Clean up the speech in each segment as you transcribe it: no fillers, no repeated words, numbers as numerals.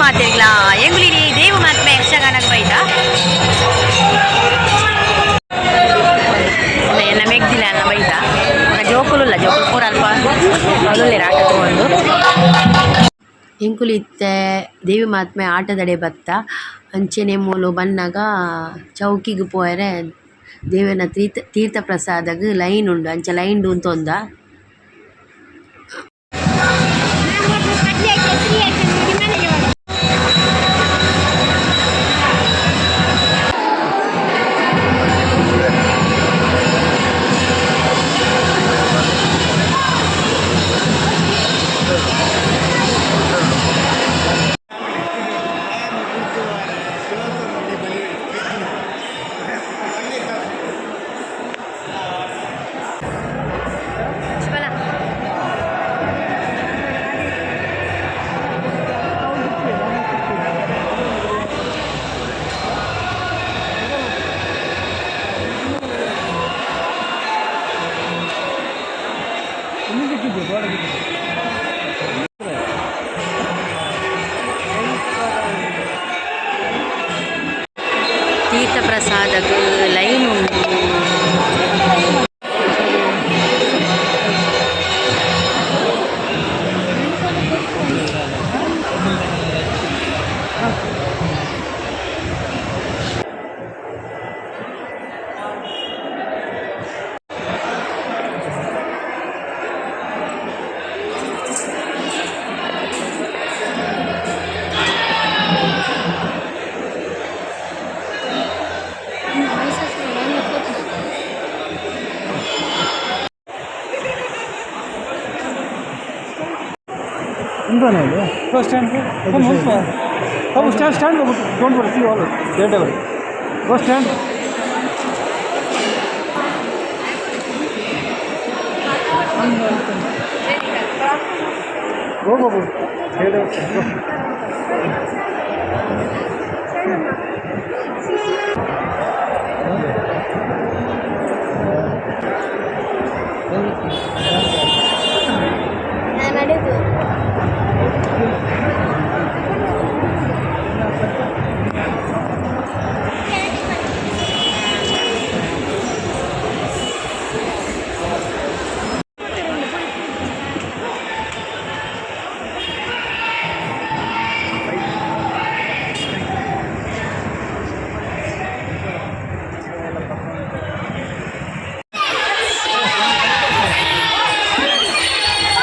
ಮಾತೆರ್ಗ್ಲಾ ಎಂಗುಲಿನಿ ದೇವ ಮಹಾತ್ಮೆ ಯಕ್ಷಗಾನಕ್ಕೆ ಬೈದ ಎಲ್ಲ ಮೆಗ್ದಿಲ್ಲ ಅಲ್ಲ ಬೈದ ಮಗ ಜೋಕುಲುಲ್ಲ ಜೋಕುಲು ಪೂರ ಅಲ್ಪ ಅಲ್ಲುಲ್ಲೇರು ಆಟ ತಗೊಂಡು. ಎಂಕುಲು ಇತ್ತೆ ದೇವಿ ಮಹಾತ್ಮೆ ಆಟದಡೆ ಬತ್ತ. ಅಂಚನೆ ಮೂಲು ಬನ್ನಗ ಚೌಕಿಗ್ ಪೋಯೆರೆ ದೇವೆರ್ನ ತೀರ್ಥ ಪ್ರಸಾದಗ್ ಲೈನ್ ಉಂಡು, ಅಂಚ ಲೈನ್ ಡ್ ಉಂತೊಂದ. ಶಿವನ. ತೀರ್ಥ ಪ್ರಸಾದಗ್ ಲೈನ್ ಉಂಡು. Go stand. Come on. Come stand, stand. Don't worry. See all. Daredevil. Go stand. Go, go, go. Daredevil. Go.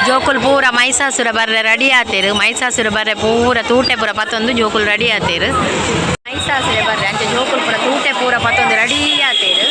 ಜೋಕುಲು ಪೂರ ಮೈಸಾಸುರ ಬರ್ರೆ ರೆಡಿ ಆತೇರು. ಮೈಸಾಸುರ ಬರ್ರೆ ಪೂರ ತೂಟೆ ಪೂರ ಪತ್ತೊಂದು ಜೋಕುಲು ರೆಡಿ ಆತೇರು. ಮೈಸಾಸುರ ಬರ್ರೆ ಅಂಚ ಜೋಕುಲು ಪೂರ ತೂಟೆ ಪೂರ ಪತ್ತೊಂದು ರೆಡಿ ಆತೇರು.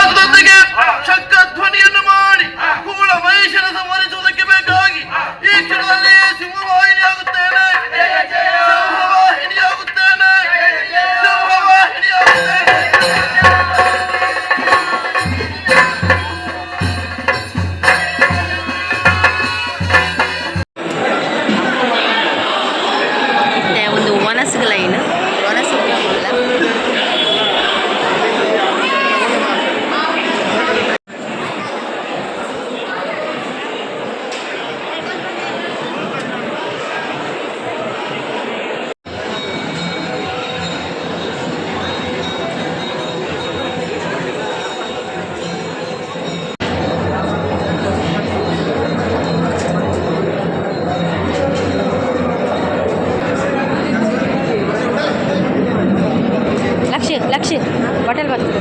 ಅದರೊಂದಿಗೆ ಶಂಖಧ್ವನಿಯನ್ನು ಮಾಡಿ ಕೂಳ ಮಹಿಷನ ಸಂಹರಿಸುವುದಕ್ಕೆ ಬೇಕಾಗಿ ಈ ಕ್ಷಣದಲ್ಲಿ ಸಿಂಹವಾಹಿನಿಯಾಗುತ್ತೇನೆ, ಸಿಂಹವಾಹಿನಿಯಾಗುತ್ತೇನೆ, ಸಿಂಹವಾಹಿನಿಯಾಗುತ್ತೇನೆ. ಇತ್ತೆ ಒಂದು ಒನಸ್ಗ್ ಲೈನ್ ಒನಸ್. ಲಕ್ಷ ಲಕ್ಷ ಬಟಲ್ ಬರ್ತದೆ.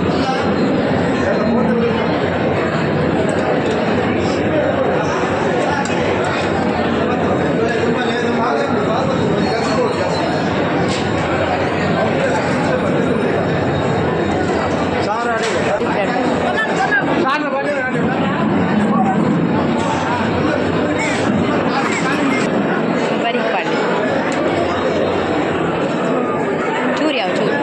ಬರೀಕ್ ಪಾಡ್ಲೆ ಚೂರಿ ಅವು ಚೂರು.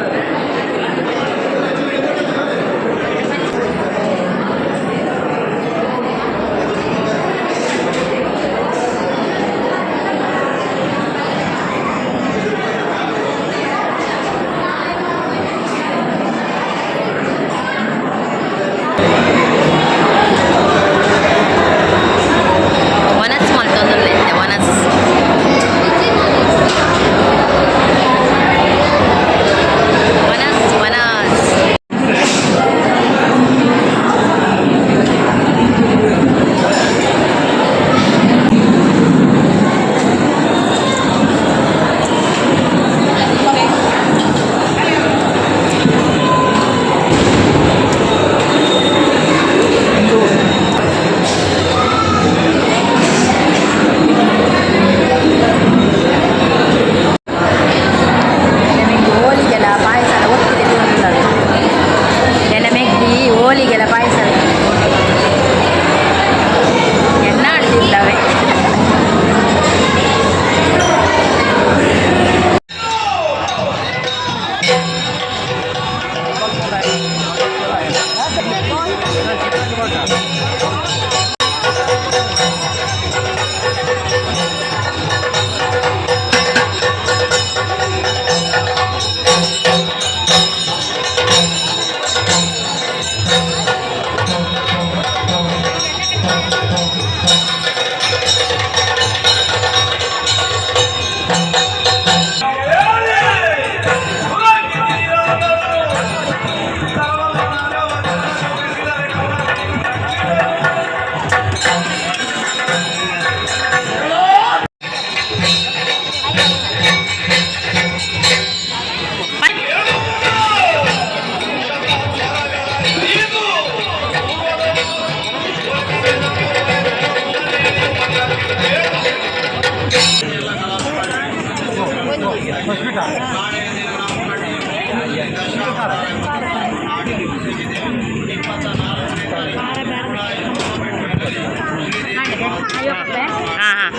ಹಾಂ ಹಾಂ,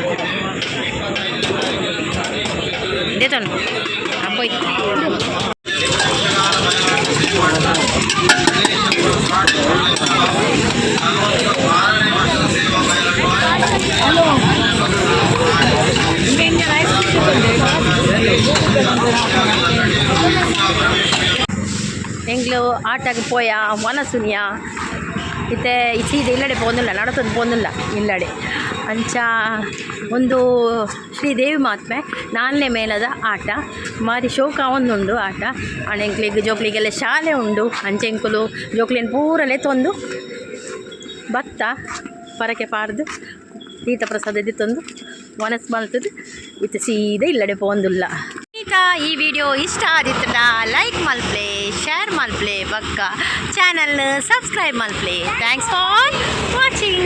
ದೇತನು ಅಪ್ಪೋಯ್. ಎಂಕ್ಲು ಆಟಗ್ ಪೋಯ ವನಸುನಿಯ. ಇತ್ತೆ ಸೀದ ಇಲ್ಲಡೆ ಪೋಂದುಲ್ಲ, ನಡತೊಂದು ಪೋಂದುಲ್ಲ ಇಲ್ಲಡೆ. ಅಂಚ ಒಂದು ಶ್ರೀ ದೇವಿ ಮಹಾತ್ಮೆ ನಾಲ್ನೇ ಮೇಳದ ಆಟ ಬಾರಿ ಶೋಕ ಆವೊಂದುಂಡು ಆಟ. ಆಂಡ ಎಂಕ್ಲೆಗ್ ಜೋಕ್ಲಿಗೆಲ್ಲ ಶಾಲೆ ಉಂಡು. ಅಂಚ ಎಂಕುಲು ಜೋಕ್ಲೆನ್ ಪೂರ ಲೆತ್ತೊಂದು ಬತ್ತ, ಪರಕೆ ಪಾಡ್ದು, ತೀರ್ಥ ಪ್ರಸಾದ ದೆತ್ತೊಂದು, ವನಸ್ ಮಲ್ತುದು ಇತ್ತೆ ಸೀದ ಇಲ್ಲಡೆ ಪೋಂದುಲ್ಲ. ಈಗ ಈ ವಿಡಿಯೋ ಇಷ್ಟ ಆದಿತ್ತುಂಡ ಲೈಕ್ ಮಲ್ಪ್ಲೆ, ಶೇರ್ ಮಲ್ಪ್ಲೆ, ಬೊಕ್ಕ ಚಾನಲ್ ಸಬ್ಸ್ಕ್ರೈಬ್ ಮಲ್ಪ್ಲೆ. Thanks for watching.